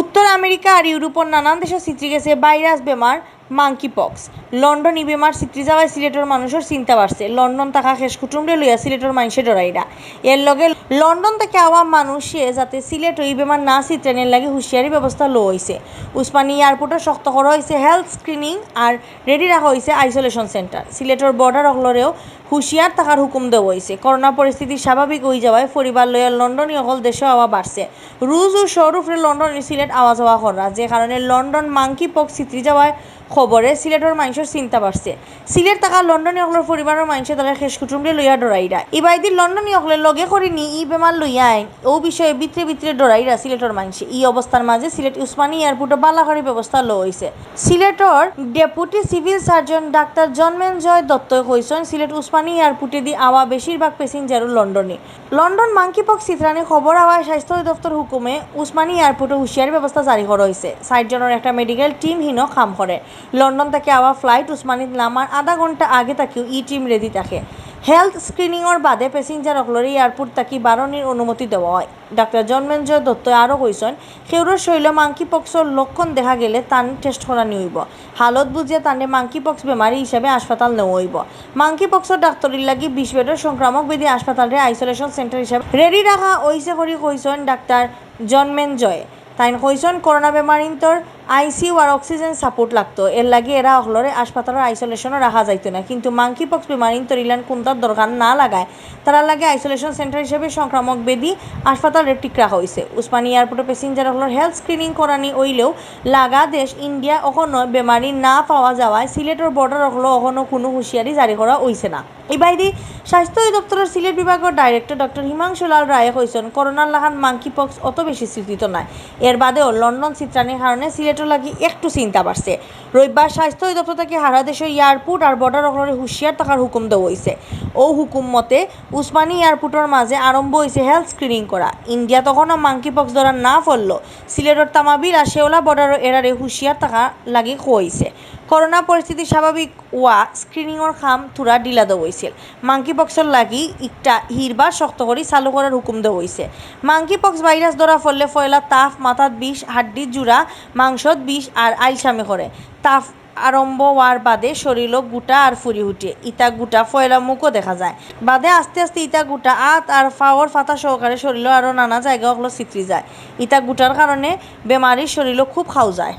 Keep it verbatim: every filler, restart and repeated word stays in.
উত্তর আমেরিকা আর ইউরোপর নানান দেশো ছিতরি গেছে ভাইরাস বেমার মাংকি পক্স। লন্ডন ই বেমার ছিতরি যাওয়ায় সিলেটর মানুষর চিন্তা বাড়ছে। লন্ডন থাকা খেশ কুটুমরে লইয়া সিলেটর মাইনষে ডরাইরা। এর লগে লন্ডন থাকি আওয়া মানুষে যাতে সিলেটো ই বেমার না ছিতরানির লাগি হুঁশিয়ারি ব্যবস্থা লওয়া অইছে। উসমানী এয়ারপোর্টো শক্ত করা অইছে হেলথ স্ক্রিনিং আর রেডি রাখা অইছে আইসোলেশন সেন্টার। সিলেটর বর্ডার অকলরেও হুঁশিয়ার থাকার হুকুম দেওয়া অইছে। করোনা পরিস্থিতি স্বাভাবিক অই যাওয়ায় পরিবার লইয়া লন্ডনী অকল দেশো আওয়া বাড়ছে। রুজ ও শহর উপরে লন্ডন ও সিলেট আওয়া যাওয়া কররা, যে কারণে লন্ডন মাংকি পক্স ছিতরি যাওয়ার খবরে সিলেটর মাইনষর চিন্তা বাড়ছে। সিলেট থাকা লন্ডনী অকলর পরিবারর মাইনষে তারার খেশ কুটুমরে লইয়া ডরাইরা। ইবায়দি লন্ডনী অকলে লগে করি নি ই বেমার লইয়া আইন, অউ বিষয়ে ভিতরে ভিতরে ডরাইরা সিলেটর মাইনষে। ই অবস্থার মাঝে সিলেট উসমানী এয়ারপোর্টো বালা করি ব্যবস্থা লওয়া অইছে। সিলেটর deputy civil surgeon doctor Janmejay দত্তই কইছইন, সিলেট উসমানী এয়ারপোর্টেদি আওয়া বেশিরভাগ প্যাসেঞ্জারও লন্ডনী। লন্ডন মাংকি পক্স ছিতরানির খবর আওয়ায় স্বাস্থ্য অধিদপ্তর হুকুমে উসমানী এয়ারপোর্টো হুঁশিয়ারি ব্যবস্থা জারি করা অইছে। ষাইট জনর একটা মেডিকেল টিম হিনো কাম করে। লন্ডন থাকি আওয়া ফ্লাইট উসমানীত নামার আধা ঘন্টা আগে থাকিউ ই টিম রেডি থাকে। হেলথ স্ক্রিনিংর বাদে প্যাসেঞ্জার অকলরে এয়ারপোর্ট থাকি বারনির অনুমতি দেওয়া অয়। ডাক্তার জন্মেঞ্জয় দত্তই আরও কইছইন, কেউরর শরীলো মাংকি পক্সর লক্ষণ দেখা গেলে তান টেস্ট করানি অইবো। হালত বুঝিয়া তানরে মাংকি পক্স বেমারি হিসাবে হাসপাতাল নেওয়া অইবো। মাংকি পক্সর ডাক্তারির লাগি বিশ বেডর সংক্রামক ব্যাধি হাসপাতালরে আইসোলেশন সেন্টার হিসাবে রেডি রাখা অইছে করি কইছইন ডাক্তার জন্মেঞ্জয়। তাইন কইছইন, করোনা বেমারিন্তর আইসিইউ আর অক্সিজেন সাপোর্ট লাগতো, এর লাগি এরা অকলরে হাসপাতালর আইসোলেশনো রাখা যাইতো না, কিন্তু মাংকি পক্স বেমারিন্তর ইলান কুন্তার দরকার না লাগায় তারার লাগি আইসোলেশন সেন্টার হিসাবে সংক্রামক ব্যাধি হাসপাতালরে ঠিক রাখা অইছে। উসমানী এয়ারপোর্টো প্যাসেঞ্জার অকলর হেলথ স্ক্রিনিং করানি অইলেও লাগা দেশ ইন্ডিয়া অখনো বেমারি না পাওয়া যাওয়ায় সিলেটর বর্ডার অকলো অখনো কুনু হুঁশিয়ারি জারি করা অইছে না। ইবায়দি স্বাস্থ্য অধিদপ্তরর সিলেট বিভাগর ডাইরেক্টর ডক্টর হিমাংশু লাল রায়ে কইছইন, করোনার লাখান মাংকি পক্স অত বেশি ছিতরিত নায়। এর বাদেও লন্ডন ছিতরানির কারণে সিলেটর লাগি একটু চিন্তা বাড়ছে। রবিবার স্বাস্থ্য অধিদপ্তর থাকি হারা দেশো এয়ারপোর্ট আর বর্ডার অকলরে হুঁশিয়ার থাকার হুকুম দেওয়া অইছে। অউ হুকুম মতে উসমানী এয়ারপোর্টর মাঝে আরম্ভ অইছে হেলথ স্ক্রিনিং করা। ইন্ডিয়াত অখনো মাংকি পক্স ধরা না পড়লো সিলেটর তামাবিল আর শেওলা বর্ডারো এরারে হুঁশিয়ার থাকার লাগি কওয়া অইছে। করোনা পরিস্থিতি স্বাভাবিক অওয়া স্ক্রিনিংর কাম থুড়া ঢিলা দেওয়া অইছিল। মাংকি পক্সর লাগি ইকটা হিরবার শক্ত করি চালু করার হুকুম দেওয়া অইছে। মাংকি পক্স ভাইরাস ধরা পড়লে পয়লা তাপ, মাথাত বিষ, হাড্ডিত জুড়া, মাংসত বিষ আর আইলসামি করে। তাপ আরম্ভ অওয়ার বাদে শরীলো গুটা আর ফুরি উঠে। ইতা গুটা পয়লা মুখো দেখা যায়। বাদে আস্তে আস্তে ইতা গুটা আত আর পাওর ফাতা সহকারে শরীলো আরও নানা জাগা অকলো ছিতরি যায়। ইতা গুটার কারণে বেমারির শরীলো খুব খাও যায়।